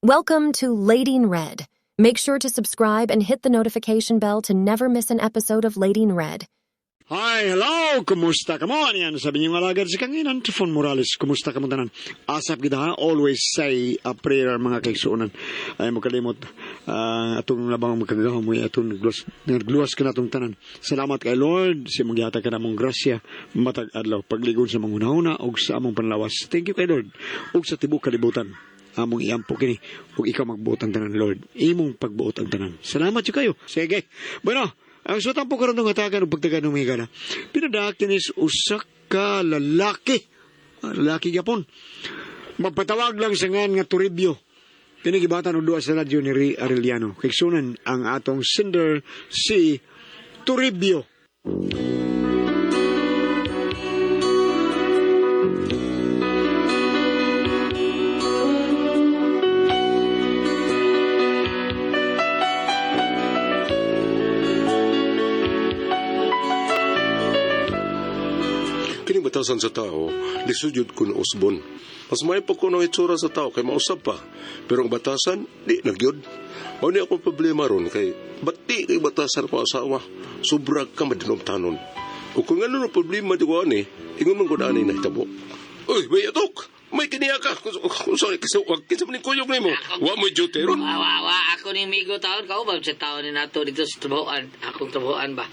Welcome to Lady in Red. Make sure to subscribe and hit the notification bell to never miss an episode of Lady in Red. Hi, hello! Kumusta ka mo? Yan, sabi niyo alagad si Kanginan, Tifon Morales. Kumusta ka mo tanan? Asap kita ha? Always say a prayer, mga kaigsuonan. Ay mo kalimot. Atong labang makagahom mo atong nagluwas, nagluwas ka na atong tanan. Salamat kay Lord. Sa imong gihatag ka namong grasya matag adlaw pagligon sa mga hunahuna ug sa among panlawas. Thank you kay Lord. Ug sa tibuok kalibutan among iampo kini ug ikaw magbuot ang tanan, Lord. Imong pagbuot ang tanan. Salamat jud kayo. Sige. Bueno, ang sutan po karon ng hatagan ug pagtagan ng higala. Pinadak kinis usa ka lalaki. Ah, lalaki gyapon. Magpatawag lang sa ngan nga Toribio. Kini gibatan og duha sa radyo ni Ray Arellano. Kaigsunan ang atong sender si Toribio. Kining batasan sa tao, lisod yun kun usbon. Mas may pa ko itsura sa tao kay mausab pa. Pero ang batasan, di nagyod. Mao ni akong problema ron kay bati kay batasan ko asawa. Sobra ka madinumtanon. O kung ano ang problema di ko ani, ingon man ko na ani nahitabo. Uy, may atok! May kiniya ka! Kung sorry, kasi wag kinsa man ning kuyog nimo. Wa mo'y duty ron. Wa, wa, wa. Ako ni Migo taon. Kaubab sa taon ni nato dito sa trabahoan. Akong trabahoan ba?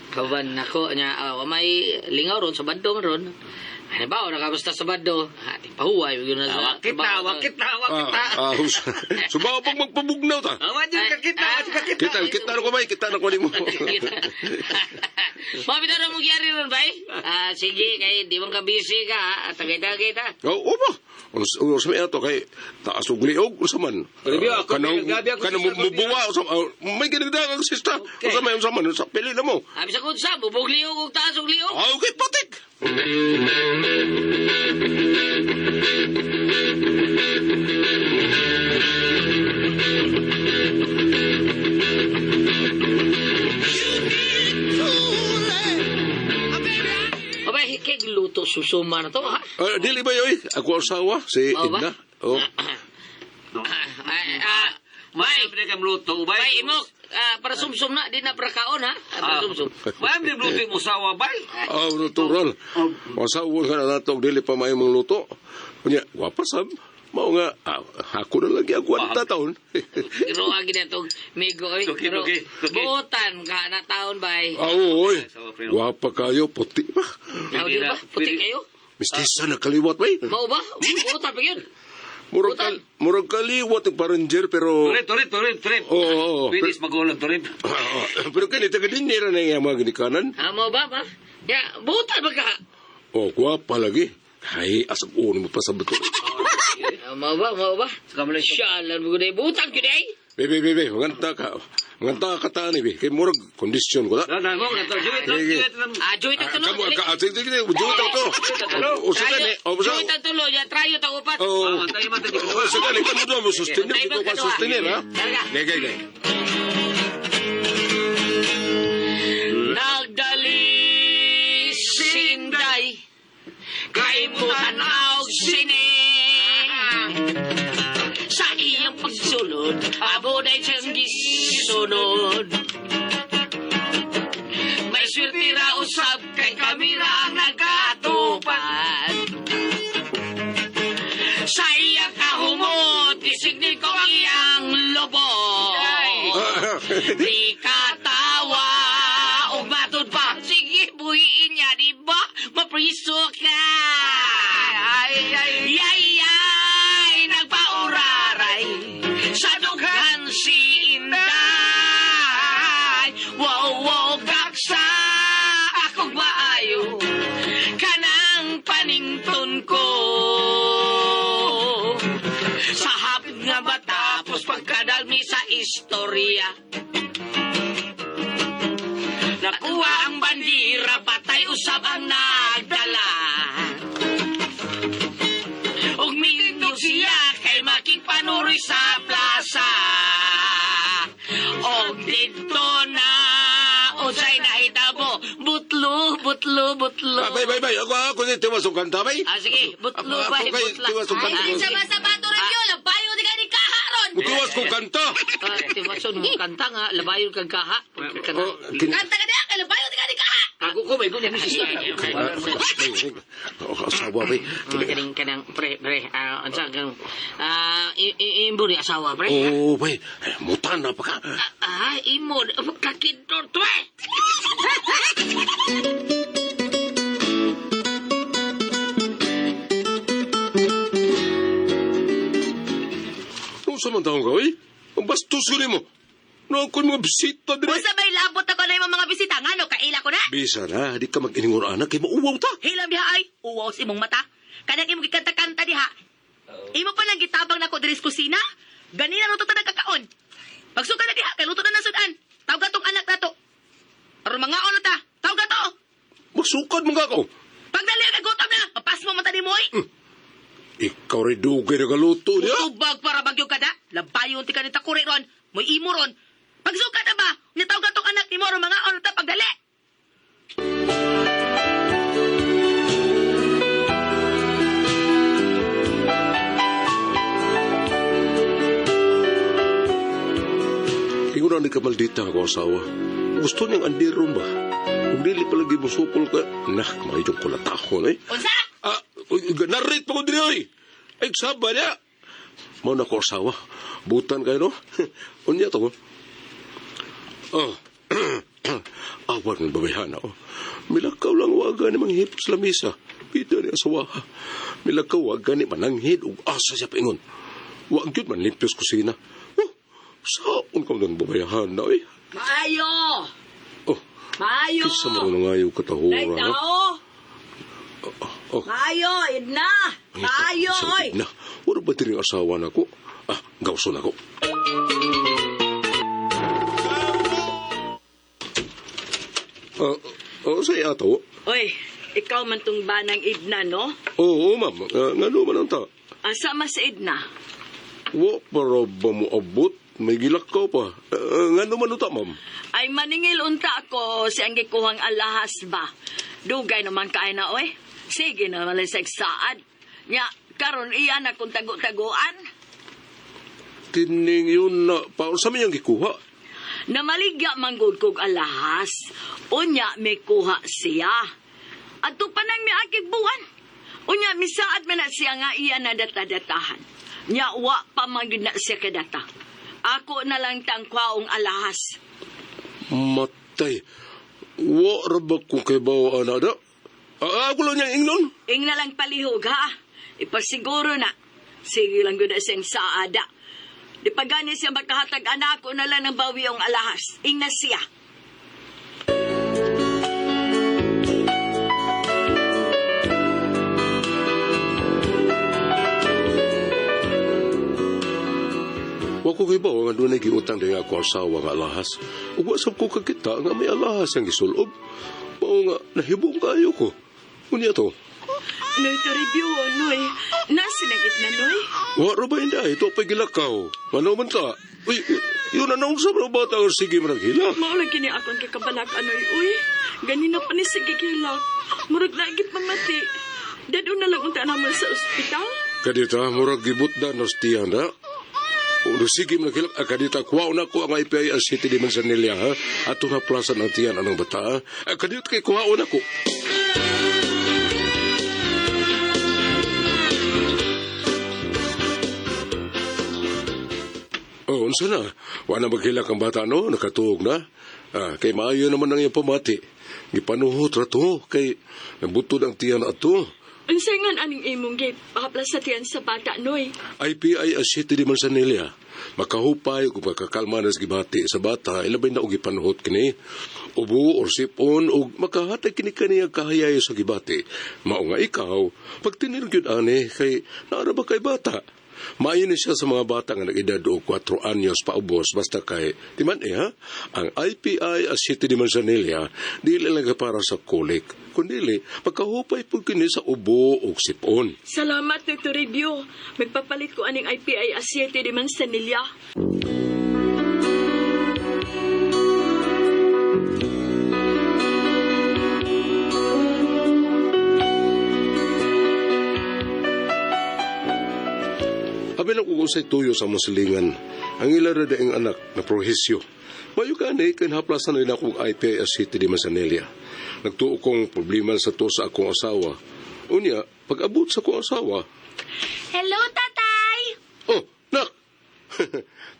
Kauban nako nya wa may lingaw ron sa bando man ron. Ano ba ora kamusta sa bando? Ha, di pahuway yun na sa Wakit na, wakit na, wakit na. Ah, ah, subaw pag magpabugnaw ta. Awa dyan ka kita, wa dyan ka kita. Kita, kita na ko bay, kita na ko nimo. Mabita na mong gyari ron bay. Ah, sige kay di man ka busy ka ha. Tagay-tagay ta. Oo ba? Ano sa may ato kay taas og liog unsa man. Review ako, Kanang gabi ako kanang sa sagot mubuwa unsa may ginagdagang ang sista. Okay. Unsa may unsa man unsa pili na mo. Abi sa kunsa, bubog liog ug taas og liog. Ah, okay patik. Abay, kay luto susuma na to ha. Ah, dili ba yoy? Ako asawa si Oo ba? Edna. Oh. Ah, ah, May bay, pre kang luto, bay. bay imok. Ah, para sumsum na, di na para kaon ha. Ah, para sumsum. May pre luto mo sawa, bay. Ah, natural. Asawa ka na nato og dili pa may mong luto. Unya, wapa sab. Mao nga ah, ako na lagi agwanta taon. Pero agi na itong migo. Oy. Tuki, Pero tuki, tuki. buotan ka na taon bay. Ah, oy. Asawa, pre. Wapa kayo puti pa. Now, di ba? Puti kayo? Mistisa na kaliwat bay. Mao ba? Buotan pa yun. Murag kal murag kaliwat og parenjer pero Turip, turip, turip, turip. Oo, oo, oo. Pwede magulang, turip. Ah, pero kini taga din nila na yung mga ginikanan. Ha, mao ba ba? Ya, buotan ba ka? Oh, gwapa lagi. Ay, asag uno mo pa sa bato. Ah, mao ba, mao ba? Siya, alam mo na buotan yun ay. Bebe, bebe, manganta ka. Manganta ka ta ni, be. Kay murag kondisyon ko na. Na, na, mo, kato, juwit lang, Sige. juwit lang. Ah, joy ta Ah, tulo. Kamu, ka, ah, sige, sige, juwit ako to. O, sige, ni, o, sa, Joy ta tulo, ya trayo ta upat. o, Ah, tayo man, tayo. o, sige, ni, kamu doon mo sustenir, di ko ka sustenir, ha? Talaga. Gay, gay, gay. Nagdali si Inday kay mutanaw sini sa iyang pagsulod abo na siyang gisunod may swerte ra usab kay kami ra ang nagkatupan sa iyang kahumot isignin ko ang iyang lubot. Di ka tawa o matod pa. Sige, buhiin niya, di ba? Mapriso ka. Ay, ay, ay, ay, nagpauraray sa dughan si Inday. Wow, wow, kaksa, akong maayo, kanang panington ko. Sa hapit nga matapos pagkadalmi sa istorya. Nakuha ang bandira, patay usab ang nagdala. Ug milindog siya kay makigpanuroy sa plaza. Og dito na unsay nahitabo, butlo, butlo, butlo. Ah, bay, bay, bay. Ako, ako, ni, tiwas og kanta, bay. Ah, sige, butlo, Ako, bay, kay, butla. tiwas og kanta. Ay, Ay, sa bato review, labayo di ka ni kaha ron. Gawas ko kanta. Ah, ti Watson, mo kanta nga, labayon kag kaha. Oh, kin- Kanta ka diha, kay labayo ka di ka. Ako ko, may gunya. Ah, oh, asawa bay. Kaning kanang pre pre ah unsa kang ah imo ni asawa pre. Oh, bay. Mutan na pa ka. Ah, imo kakidtor to eh. Ano sa man taong ka, oy? Ang bastos ko nimo. No, ako'y mga bisita dire. Unsa may labot ako na imong mga bisita ngano kaila ko na? Bisa na, di ka mag-iningon anak, kay mauwaw ta. Hilam diha ay, uwaw sa imong mata. Kanang imong gikanta-kanta diha. Imo pa lang gitabang nako diri sa kusina. Ganina luto ta nagkakaon. Pagsuka na diha kay luto na nasudan. Tawga tong anak nato. Aron mangaon na ta. Tawga to. Masukad mo ka ko. Pagdali kay gutom na. Papas mo mata nimo oy. Ikaw rin dugay nagaluto niya. Tubag para bagyo kada. Labayon ti kanita kuri ron. Moy imo ron. Pagsuka na ba? Nitawga tong anak nimo aron mangaon na ta pagdali. Ingon na ni kamaldita ako asawa. Gusto niyang andiron ba? Kung dili palagi mo supol ka, nah, may yung kulatahon eh. Unsa? Ah, uy, narit pa ko diri oy. Ay, saba niya. Mao na ko asawa. Butan kayo, no? Unya to ko. Oh. Awar ng babayhana, oh. Milakaw lang waga ni manghipos lamisa. Pita ni asawa. Milakaw waga ni mananghid ug asa siya paingon. Wa gyud man limpios kusina. Oh, saon ka ng babayhana, oy. Maayo! Oh, Maayo! kisa mo rin nga yung Nay katahura, ha? tao! Oh, Maayo, Edna! Maayo, oy! Na, wala ba diri ang asawa na ko? Ah, gawson ako. Ah, oh, sa ato? Oy, ikaw man tong banang Edna, no? Oo, ma'am. Ngano man ang ta? Asa mas Edna? Wa para ba mo abot? May gilakaw pa. Ngano man ang ta, ma'am? Ay maningil unta ako sa ang gikuhang alahas ba? Dugay naman kaay na, oy. Sige na malay sa saad. Nya, karon iya na kung tago-taguan. Kining yun na, pa, sa may ang gikuha? Namaligya manggod kog alahas. Unya, may kuha siya. Adto pa nang miakig buwan. Unya, misaad man na siya nga iya na data-datahan. Nya, wa pa man gyud na siya kadata. Ako na lang tangkwaong alahas. Matay. Wa ra ba ko kay bawa ana da? Ah, ako lang niyang ingnon. Ing na lang palihog, ha? Ipasiguro na. Sige lang gud na siyang saada. Di pa gani siya makahatag anak ko na lang ang bawi ang alahas. Ing na siya. Wa ko kay bawa nga dunay giutang diri ako asawa nga alahas. Ug wa sab ko kakita nga may alahas ang gisulob. Mao nga nahibong kayo ko. Unya to. Noy, to review, Noy. Nasinagit na, Noy. Wa ra ba inday ito pa'y gilakaw. Ano man ta? Uy, yun ang naunsa ba bata ang sige man naghilak. Mao lang kini akong kikabalak anoy uy. Ganina pa ni sige kilak. Murag lagit mamati. Dado na lang unta naman sa ospital. Kadita murag gibutda nos tiyan da. Uno sige man naghilak. Ah, kadita kuha na ko ang IPI ang city di Manzanilla ha. Ato na plaza ng tiyan anong bata. Ha? Ah, kadita kay kuha na ko. Oh, unsa na? Wa na maghilak ang bata no, nakatuog na. Ah, kay maayo naman ang iyang pamati. Gipanuhot ra to kay nabutod ang tiyan ato. Unsa ngan aning imong gate pahaplas sa tiyan sa bata noy. IPI as City di Manzanilla. Makahupay ug makakalma na sa gibati sa bata, ilabay na og gipanuhot kini. Ubo or sipon ug makahatag kini kaniya kahayay sa gibati. Mao nga ikaw, pagtinil gyud ani kay naara ba kay bata? Maayo ni siya sa mga bata nga nag-edad og 4 anyos paubos basta kay timan eh ha ang IPI as City di Manzanilla dili lang para sa kulik kundili pagkahupay pud kini sa ubo ug sipon. Salamat Dr. Review. Magpapalit ko aning IPI asyete di Manzanilla. Abi na kung unsay tuyo sa among silingan. Ang ila ra daing anak na prohisyo. Mayo ka ni kinhaplasan na akong IPS City di Manzanilla. Nagtuo kong problema sa to sa akong asawa. Unya, pag-abot sa akong asawa, Hello, tatay! oh, nak!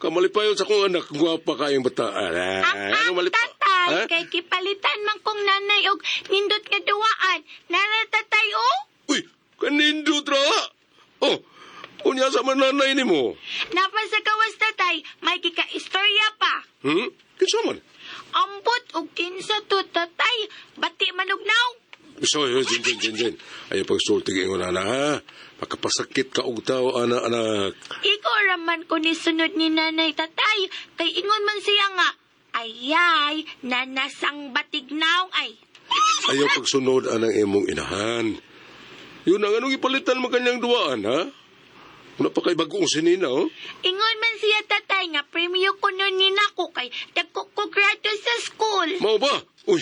Kamalipayon sa akong anak, gwapa kayong bata. Ah, Ang ano tatay, Ha? kay kipalitan man kong nanay og nindot nga duwaan. Nara tatay, oh! Uy, kanindot ra! Oh, unya sa mananay nimo. Napa sa gawas tatay, may kika-istorya pa. Hmm? Kinsa man? Ambot og kinsa to tatay, bati manugnaw. So, jin, jin, jin, jin. Ayaw pagsulti ingon ana, ha? Makapasakit ka og tao, ana, anak. Ikaw raman ko ni sunod ni nanay tatay, kay ingon man siya nga, ayay, nanasang batignaw ay. Ayaw pagsunod anang imong inahan. Yun ang anong ipalitan mo kanyang duwaan, ha? Wala pa kay bagong sinina, oh. Ingon man siya tatay nga premyo ko nun ni nako kay dagko ko grado sa school. Mao ba? Uy,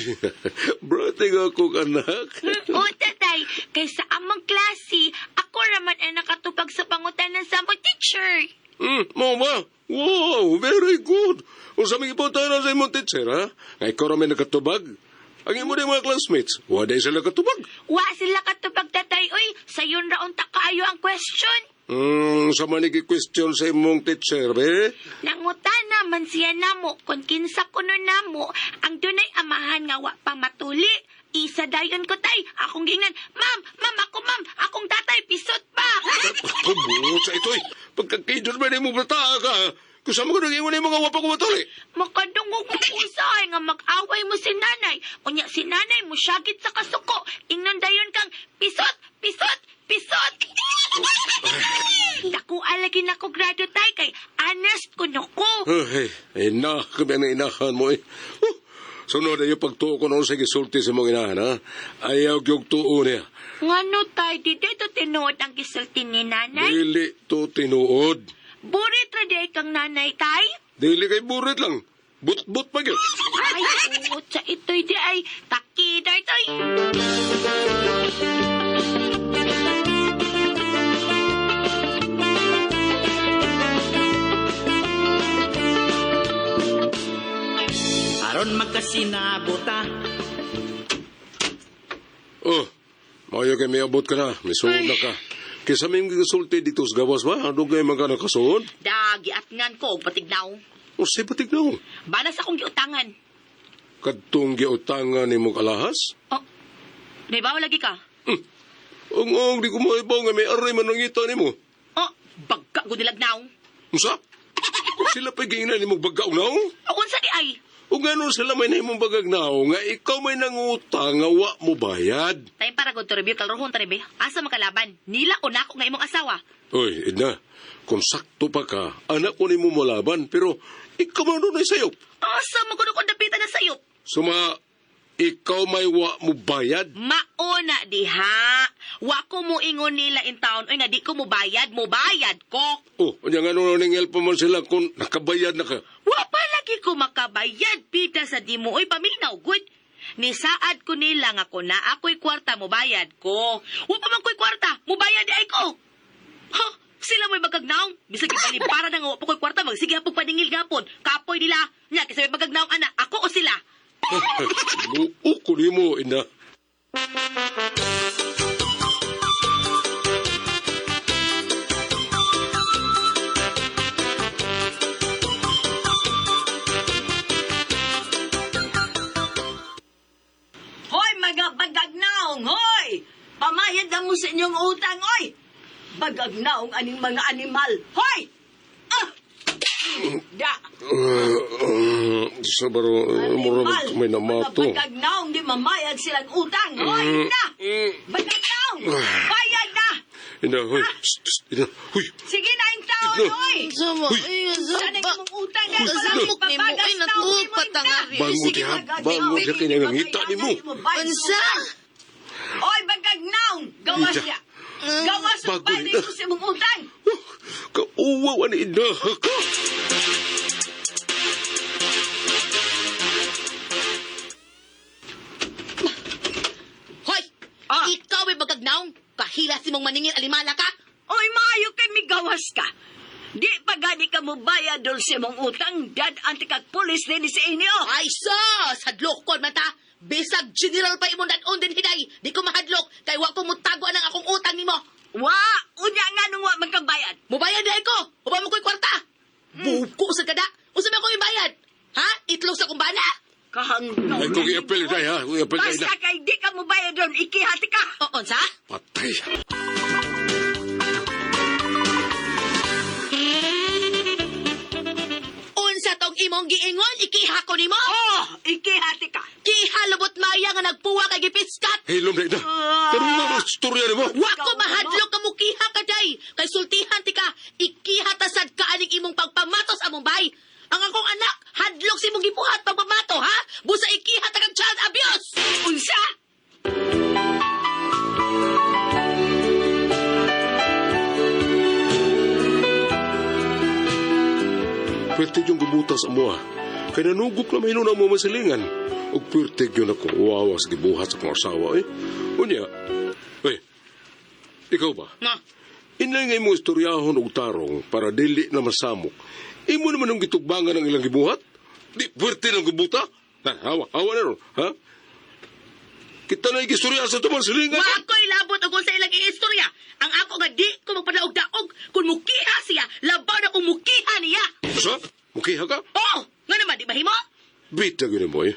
brating ako, anak. O tatay, kay sa among klase, ako raman ang nakatupag sa pangutanan sa among teacher. Mao ba? Wow, very good. Unsa may iputanan sa imong teacher, ha? Nga ikaw ra may nakatubag. Ang imo din mga classmates, wa day sila katubag. Wa sila katupag tatay, oy, sayon ra unta kaayo ang question. Sa man question sa imong teacher, be? Nangutana man siya namo kung kinsa kuno namo ang dunay amahan nga wa pa matuli. Isa dayon ko tay, akong gingnan, ma'am, ma'am ako ma'am, akong tatay pisot pa. Kabot sa ito'y. Pagkakidot ba mo bata ka? Kusama ko nag-iwan yung mga wapa ko matuli. Makadungog mo usahay nga mag-away mo si nanay. Unya si nanay mo syagit sa kasuko. Ingnon dayon kang pisot, pisot, pisot. Dako lagi nako grado tay kay honest kuno ko. Ay, ay na, kami ang inahan mo eh. Oh, sunod ay yung pagtuo ko noon sa gisulti sa mong inahan, ha? Ayaw yung tuo niya. Ngano tay di dito tinuod ang gisulti ni nanay? Dili to tinuod. Burit ra di kang nanay tay. Dili kay burit lang. But-but pa yun. Ay, buot sa ito'y di ay takidar toy. Aron magkasinabota. Oh, maayo kay may abot ka na. May suod na ka. Kaysa may gisulti dito sa gawas ba? Ano kayo mga nakasuod? Dagi at ngan ko og patignaw. O say patig na. Balas akong giutangan. Kadtong giutangan ni mong alahas? Oh, naibaw lagi ka. Ang ang di ko maibaw nga may aray man nangita ni mo. Oh, bagka ko nilagnaw. Unsa? Sila pa'y gingnan ni mong bagaw na O unsa di ay? O gano'n sila may nahimong bagag na nga ikaw may nangutang nga wa mo bayad. Time para good to review kalrohon tani be. Asa makalaban? Nila o nako nga imong asawa. Uy, Edna, kung sakto pa ka, anak ko ni mo malaban, pero ikaw man doon ay sayop. Asa mo kuno kung dapitan na sayop? Suma, ikaw may wa mo bayad. Mauna diha. Wa ko mo ingon nila in town oy nga di ko mo bayad, mo bayad ko. Oh, unya nga nung ningel pa man sila kung nakabayad na ka. Wa pa lagi ko makabayad pita sa di mo oy paminaw good. Nisaad ko nila nga ko na ako'y kwarta mo bayad ko. Wa pa man ko'y kwarta, mo bayad di ay ko. Ha, sila mo'y magagnaong. Bisag ipalimpara na nga wa pa ko'y kwarta, magsige hapong paningil gapon. Kapoy nila. Nya, kasi may magagnaong ana, ako o sila. Luo ko ni mo, ina. Hoy, mga bagagnaong, hoy! Pamayad na mo sa inyong utang, hoy! Bagagnaong aning mga animal, hoy! Ah! Da! Sa baro, mura Animal! may namato. Mga bagagnaong di mamayad silang utang, hoy! Na! Bagagnaong! Bayad na! Ina, hoy. Shh, shh, ina, hoy. Sige na yung taon, Ina. hoy! Sama, Uy. ay, Sana sa imong utang na Kasamok ni mo, ay, natuog patangari. Bango Sige, diha, bango diha kay nangita nimo. Unsa? Oy, bagagnaong! Gawas Ida. siya! Gawas ang Bago bayad ina. ko sa imong utang! Oh, Kauwaw ani ina ka. Hoy! Ah. Ikaw ay bagagnaong. Kahila si mong maningil alimala ka. Oy, maayo kay migawas ka. Di pa gani ka mo bayad dol sa imong utang, dad anti kag pulis din sa inyo. Ay sus, hadlok kon man ta. Bisag general pa imong dadon din hiday. Di ko mahadlok kay wa ko mutago ang akong utang nimo. Wa, unya nga nung wa man kabayad. Mubayad dai ko. Uba mo ko'y kwarta. Buko sa kada. Unsa man ko ibayad? Ha? Itlog sa kumbana? Kahanggaw. Ay, kung i-appeal tayo, ha? Kung i-appeal tayo na. Basta kay di ka mo bayad doon, ikihati ka. O, unsa? Patay. Unsa tong imong giingon? Ikiha ko nimo? Oh, ikihati ka. Kiha lubot maya nga nagpuwa kay gipiskat. Hilom na ina. Pero nga mas istorya nimo. Wa ko mahadlok ka mukiha ka day. Kay sultihan ti ka, ikiha ta sad ka aning imong pagpamatos among bay. Ang akong anak, hadlok si imong gibuhat pagpamato, ha? Busa ikiha ta kang child abuse. Unsa? Pwerte yung gubutas amo ah. Kay nanugok na mahino na mo masilingan. Ug pwerte yun ako uwawa sa gibuhat sa akong asawa eh. Unya, eh, ikaw ba? Nga. Inlay nga imong istoryahon og tarong para dili na masamok. Imo naman ang gitugbangan ang ilang gibuhat? Di, pwerte ng gubuta? Ha, hawa, hawa na ron, ha? Kita na igistorya sa tumang silingan. Wa ko'y labot og sa ilang iistorya. Ang ako nga di ko magpadaog-daog kung mukiha siya, labaw na kung mukiha niya. Sa? Mukiha ka? Oo, nga naman di ba himo? Bita gini mo eh.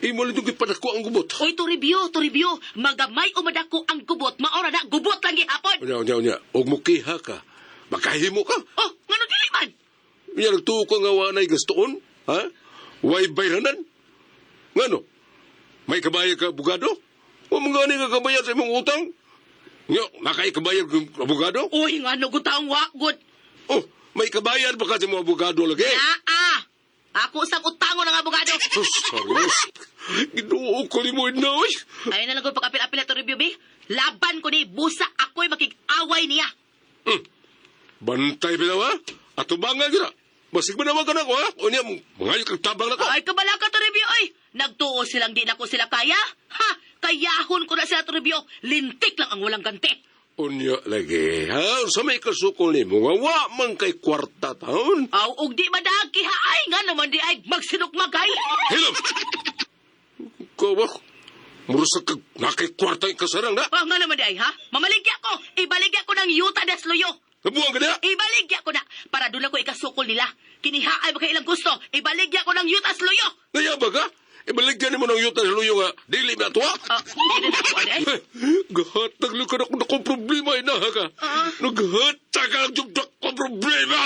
Imo lang itong gipadako ang gubot. Oy, Toribio, Toribio, magamay o madako ang gubot, maora na, gubot lang gihapon. Unya, unya, unya. Og mukiha ka. Makahimo ka. Oh, ngano dili man? Unya, nagtuo ka nga wanay gastoon. Ha? Way bayranan. Ngano? May kabayad ka abogado? O mga ka kabayad sa imong utang? Nga, nakaikabayad ka abogado? Uy, ngano gud taong wa gud. Oh, may kabayad ba ka sa imong abogado lagi? Ah, ah. Ako sang utango ng abogado. Sus, serious. Ginoo ko ni mo ina, oy. Ayun na lang kung pag-apil-apil na to review, be. Laban ko ni, busa ako'y makig-away niya. Bantay bitaw, ha? Atubangan kita. Basig manawag ka na ko, ha? O niya, mga kang tabang na ko. Ay, kabala ka to review, ay. Nagtuo silang di na ko sila kaya. Ha? Kayahon ko na sila to review. Lintik lang ang walang ganti. Unya lagi, ha? Sa may kasukol ni mo, nga wa man kay kwarta taon. Aw, og di madaag kiha ay nga naman di ay magsinukmagay. Hilom! Kawa, mursa ka, nakay kwarta yung kasarang na. Oh, nga naman di ay, ha? Mamaligya ko. Ibaligya ko ng yuta des luyo. Nabuang ka na. Ibaligya ko na. Para doon ako ikasukol nila. Kinihaay ba kay ilang gusto? Ibaligya ko ng yutas luyo. Nayaba ka? Ibaligyan mo ng yuta sa luyo nga, dili na tuwa. Ah, hindi na ako, ade. Gahatag lang ka na kung akong problema, inaha ka. Naghatag lang yung akong problema!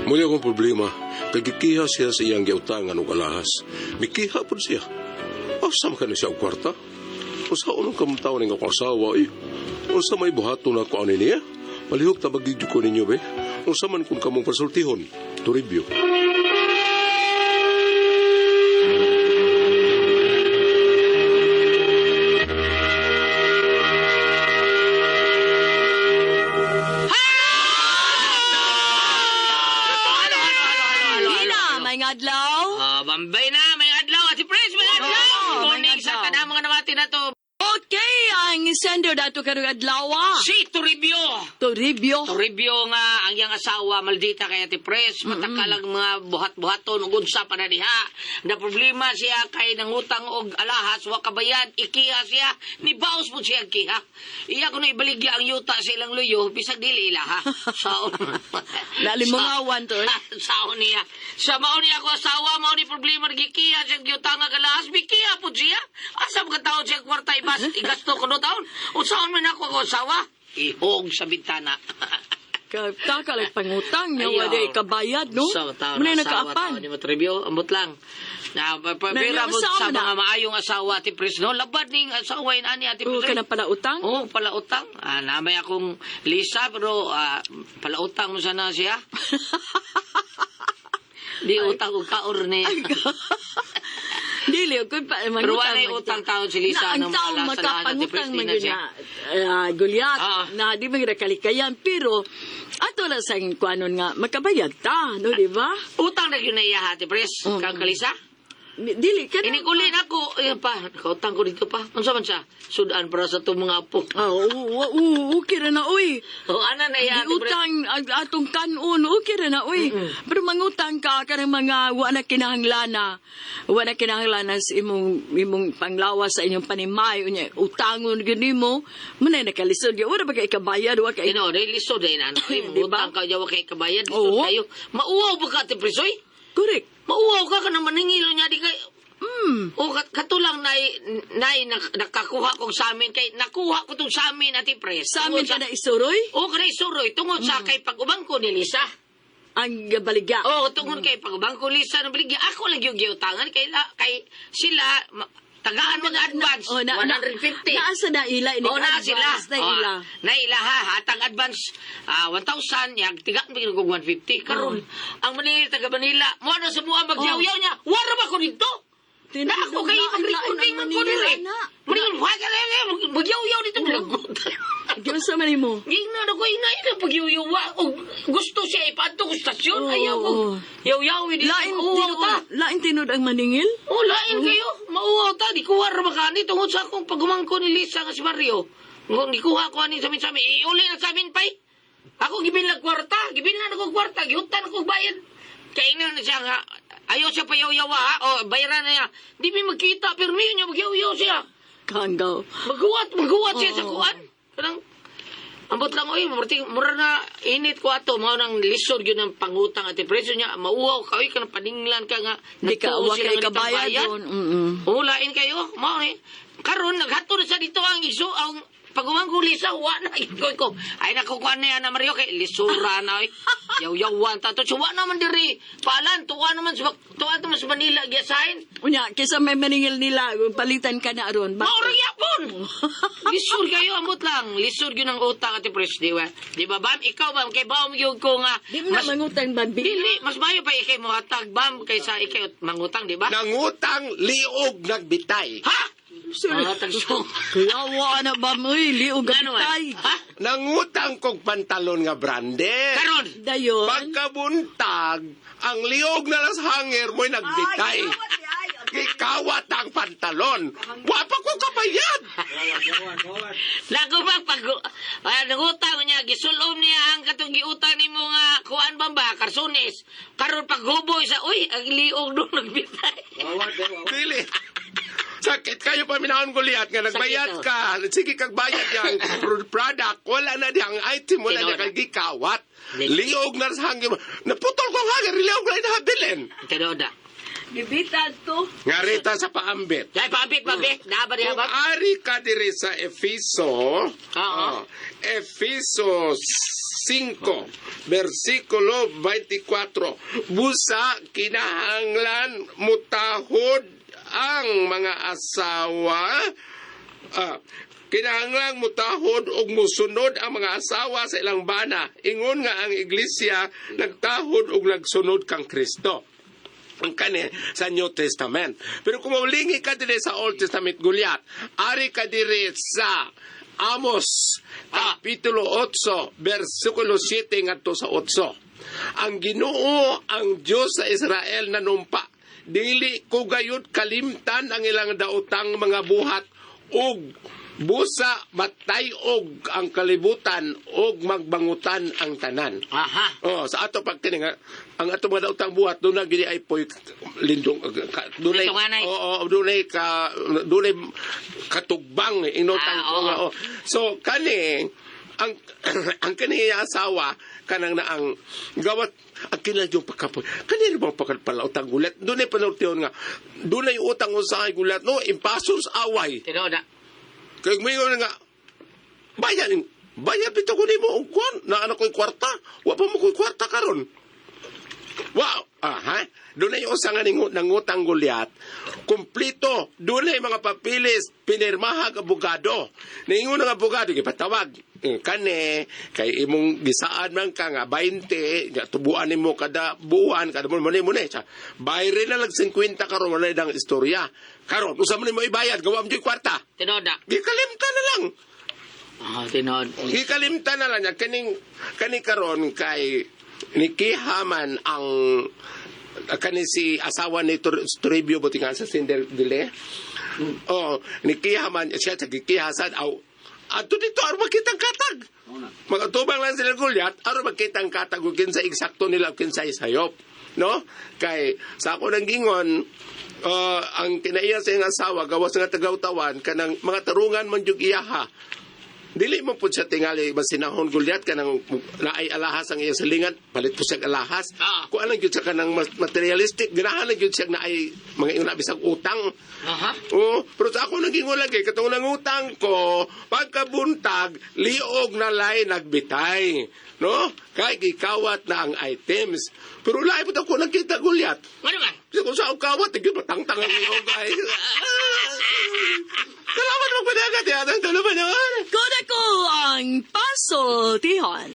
Muli akong problema. Kagikiha siya sa iyang giutangan og alahas. Mikiha po siya. Asa man ka na siya og kwarta? Unsa unong kamtaw ning akong asawa eh? Unsa may buhaton ako ani niya? Malihok ta bagigyo ko ninyo be. Unsa man kung kamong pasultihon? Toribio. Hina, may ngadlaw. Ah, bambay na, may adlaw. Ate Pres, may adlaw. Oo, may Morning sa adlaw. kanang mga namati na to. Okay, ang sender dato karong adlaw. Si Toribio. Toribio. Toribio nga ang iyang asawa maldita kay Ate Pres, matakalang mga buhat-buhaton ug unsa pa na diha. Na problema siya kay nangutang og alahas wa kabayad, ikiha siya, ni baos mo siya ang kiha. Iya kuno ibaligya ang yuta sa ilang luyo bisag dili ilaha. Saon. Lalimungawan to, eh. Saon niya. Sa mao niya ako asawa, mao ni problema gikiha siya ang yuta nga alahas, mikiha po siya. Asa mga taon siya kwarta ibas igasto kuno taon. Unsaon man ako ako asawa? Ihog sa bintana. Kapta ka lang pangutang niya, Ayaw. wala ikabayad, no? Sa tao Muna na asawa, nakaapan. tao ni Matribio, ambot lang. Na, Na, pera yung mo asawa sa na. mga maayong asawa, Ate Pres, no? Labad ning asawa yun, ani, Ate Oo, Pres. ka ng palautang? Oo, palautang. Ah, namay akong Lisa, pero palautang mo sana siya. Di utang og kaor ni. Dili, kung pa, Pero mangutang wala'y man utang ta. taon si Lisa Na, ang ng tao mga lasalahan, Ate makapangutang Pres, di man na yun siya. na, Goliath, Ah. na di man kalikayan. Pero, Ato na sa kuanon nga makabayad ta, no di ba? Utang na yun na iya, Ate Pres. Kang Kalisa. Dili ka na. Inig-uli na ako. Ayun pa, nakautang ko dito pa. Unsa man siya? Sudan para sa itong mga apo. Ah, oo, oo, oo, okay ra na oy. O, ana na iya, Di Ate Pres. utang atong kanon, okay ra na oy. Pero mangutang ka kanang mga wa na kinahanglana. Wa na kinahanglana sa imong imong panglawas sa inyong panimay unya utangon gyud nimo. Munay nakalisod gyud ora ba kay ikabayad wa kay Ino, dahil lisod din, ano. Ay, Di ba? mangutang ka, yawa kay kabayan. Lisod Oo. kayo. Mauwaw ba ka, Ate Pres, oy? Correct. Mauwaw ka ka na maningilo niya. Di kay... Mm. O, katulang nay, nay, nakakuha kong sa amin. Kay, nakuha ko tong sa amin, Ate Pres. Sa amin Tungod ka na isuroy O, kanay suroy. Tungod sa kay pag-ubang ko ni Lisa. ang baligya. Oo, tungod kay pag-ubang ko Lisa ng baligya. Ako lang yung giutangan. Kay, kay sila, tagaan mga advance. Oh, na, na, 150. Naasa na ila ini Oh, na sila. Na ila. Oh, na ila ha. Hatang advance 1,000. Yag, tigaan bigyan ko 150. Karon, ang Manila, taga Manila. Mo ano sa buwan magyaw-yaw niya. Wala ba ko dito? Na ako kay mag-recording man ko diri. Manila, wag ka na, magyaw-yaw dito. Giunsa man nimo? Ingna na ko, ingna ina pagyaw-yaw. Og gusto siya ipaadto ko stasyon. Oo, Ayaw ko. oo. Yaw-yaw, hindi Lain mauwaw ta. tinuod, lain tinuod ang maningil? Oh, lain kayo. Mauwaw ta. Di kuha ra makani tungod sa akong pagumangko ni Lisa nga si Mario. Di kuha ko ani sa amin sa amin. Iuli na sa amin, pay. Ako gibilag kwarta. Gibilad ako kwarta. Gihutan ako bayad. Kaya ingna na siya nga. Ayaw siya payaw-yawa ha. O, bayaran na niya. Di mi magkita. Pero miyo niya magyaw-yaw siya. Kanggaw. Maghuwat, maghuwat siya sa Oo. kuan. Kanang ambot lang oy, murti mura na init ko ato mao nang lisod gyud ang pangutang ate presyo niya mauwaw ka oy kanang paninglan ka nga Di ka nagtuo wa sila kay nga kabayad nagtambayan. doon. Mm. Oo, lain kayo. Mao ni. Karon naghatod na sa dito ang iso ang pagumangko Lisa wa na ko ko. Ay nakukuha na yan na Mario kay lisura na oy. Yaw-yawan ta to. So, wa naman diri. Paalan tuwa naman sa tuwa naman sa Manila giyasahin. Unya, kaysa may maningil nila, palitan ka na aron. Mauro yapon. Lisod kayo ambot lang. Lisod gyud ang utang ate Pres, di ba? Di ba bam ikaw bam kay baom gyud ko nga Di mo na mangutang babi. Dili, mas mayo pa ikay mohatag bam kaysa ikay mangutang, di ba? Nangutang liog nagbitay. Ha? Sorry. Ah, tagso. Kawawa na ba mo, liog Gano man? kapitay. Ha? Nangutang kog pantalon nga branded. Karon. Dayon. Pagkabuntag, ang liog na las hanger mo'y nagbitay. Gikawat ang pantalon. Wa pa ko kabayad. Lago ba pag ay, nangutang niya gisulom niya ang katong giutang nimo nga kuan ba ba karsunes. Karon paghuboy sa uy ang liog do nagbitay. Dili. Sakit kayo paminahon ko lihat nga nagbayad Sakit, oh. ka. Sige kag bayad yang product. Wala na di ang item. Wala na Tinuod. kay gikawat. Dili. Liog na sa hanger. Naputol ko ang hanger. Liog na inahabilin. Tinuod na. Gibitad to. Nga rita sa paambit. Dai paambit paambit. Naa ba diha Kung ba? ari ka diri sa Efeso, Oo. Efeso 5, versikulo 24, busa kinahanglan mutahod ang mga asawa, kinahanglan mutahod og musunod ang mga asawa sa ilang bana. Ingon nga ang iglesia nagtahod og nagsunod kang Kristo ang kani sa New Testament. Pero kung maulingi ka dire sa Old Testament, Gulyat, ari ka dire sa Amos, Kapitulo 8, versikulo 7 ngadto sa 8. Ang Ginoo, ang Dios sa Israel nanumpa, dili ko gayud kalimtan ang ilang daotang mga buhat ug busa matay-og ang kalibutan ug magbangutan ang tanan. Aha. Oh, sa ato pag kini nga ang ato mga daotang buhat doon na gini ay poy lindong dunay Lindonganay. oo dunay ka dunay katugbang inotang Ah, oo. nga, oh. So kani ang ang kani iya asawa kanang na ang gawat ang kinahanglan yung pagkapoy kani ba pagkapala utang gulat dunay panultion nga dunay utang usahay gulat no impasos away Tinuod na. kay mingon nga bayan bayad bitaw ko nimo og kuan na ana ko'y kwarta wa pa mo ko'y kwarta karon. Wow, aha. Dunay usa nga nangutang gulyat. Kumplito, dunay mga papilis, pinirmahag abogado. Ningon ang abogado gipatawag. Kani kay imong gisaad man ka nga 20, nga tubuan nimo kada buwan, kada mo mo ni siya. Bayre na lang 50 karon wala dang istorya. Karon usa man nimo ibayad, gawa mo kwarta. Tinuod na. Gikalimta na lang. Ah, tinuod. Gikalimtan na lang niya kaning kani karon kay nikihaman ang kani si asawa ni Toribio Butingan sa Sindel Dile. Oh, nikihaman siya sa gikihasan aw adto dito aron makitang katag. Magatubang lang sila gulyat aron makitang katag ug kinsa eksakto nila ug kinsa sayop. No? Kay sa ako nang gingon, ang kinaiya sa iyang asawa gawas nga tagawtawan kanang mga tarungan man jud iyaha. Dili mo pud siya tingali masinahon gulyat kanang naay alahas ang iyang silingan, palit po siya alahas. Ah. Kuan lang gyud siya kanang mas materialistic, ganahan lang gyud siya naay mga ingon na bisag utang. Aha. Oo, pero sa ako naging wala kay katong nangutang ko, pagkabuntag, liog na lay nagbitay. No? Kay gikawat na ang items. Pero lahi po ako nakita gulyat. Ano man? Kasi kung sa kawat, tigil matangtang ang liog ay. Salamat magpadagat, yata. Tulo pa naman. Kuda ko ang pasultihan.